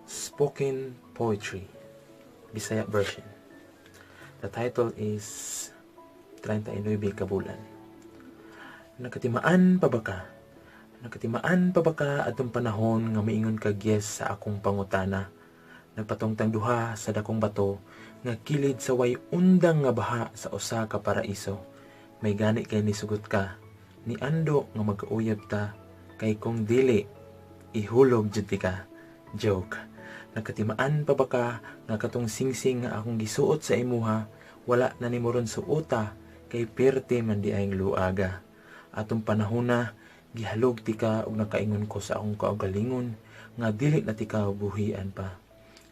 Spoken poetry, Bisaya version. The title is 39 ka bulan. Nakatimaan pa ba ka? Nakatimaan pa ba ka atong panahon nga miingon kag yes sa akong pangutana? Nagpatong tang duha sa dakong bato nga kilid sa way undang nga baha sa usa ka paraiso. May gani kay nisugot ka, ni ando nga magkauyab ta, kay kung dili, ihulog jud ka. Joke. Nakatimaan pa ba ka nga katong singsing nga akong gisuot sa imuha, wala na nimo ron suota kay perte man di ayng luaga? Atong panahona, gihalog tika og nakaingon ko sa akong kaugalingon nga dili na tika buhian pa.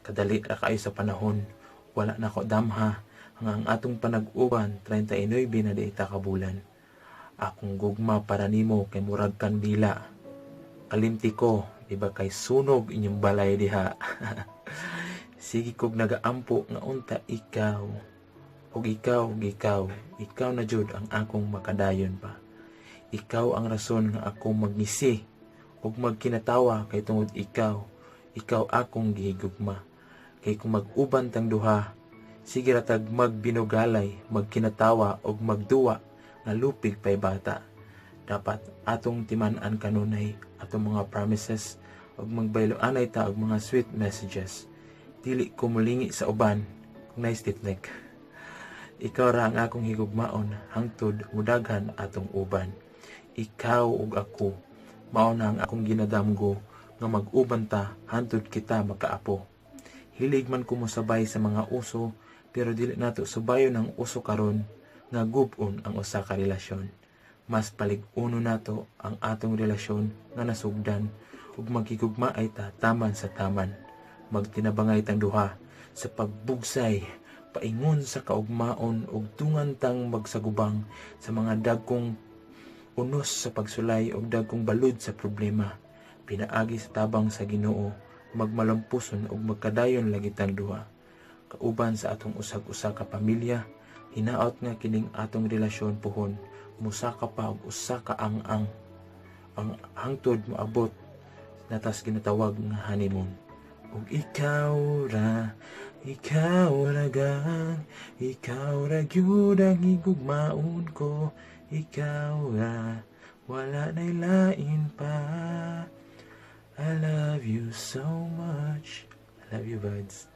Kadali ra kaayo sa panahon, wala na ko damha nga ang atong panag-uban 39 na di ta ka bulan. Akong gugma para nimo kay murag kandila. Kalimti ko, di ba kay sunog inyong balay diha? Sige kog nagaampo nga unta ikaw ug ikaw ug ikaw, ikaw na jud ang akong makadayon pa. Ikaw ang rason nga ako magngisi ug magkinatawa kay tungod ikaw, ikaw akong gihigugma. Kay kung mag-uban tang duha, sige ra tag magbinugalay, magkinatawa ug magduwa nga lupig pay bata. Dapat atong timan-an kanunay atong mga promises ug magbayloanay ta og mga sweet messages. Dili ko mulingi sa uban kung naay stiff neck. Ikaw ra ang akong higugmaon hangtod mudaghan atong uban. Ikaw ug ako, mao na ang akong ginadamgo nga mag-uban ta hangtod kita makaapo. Hilig man ko mosabay sa mga uso, pero dili nato subayon ang uso karon nga gub-on ang usa ka relasyon. Mas palig-uno nato ang atong relasyon nga nasugdan ug maghigugmaay ta taman sa taman. Magtinabangay tang duha sa pagbugsay paingon sa kaugmaon ug dungan tang magsagubang sa mga dagkong unos sa pagsulay ug dagkong balud sa problema. Pinaagi sa tabang sa Ginoo, magmalampuson ug magkadayon lagi tang duha. Kauban sa atong usag-usa ka pamilya, hinaot nga kining atong relasyon puhon musaka pa og usa ka ang-ang ang hangtod moabot na tas ginatawag nga honeymoon. Ug ikaw ra gang, ikaw ra gyud ang higugmaon ko, ikaw ra, wala na'y lain pa. I love you so much. I love you, buds.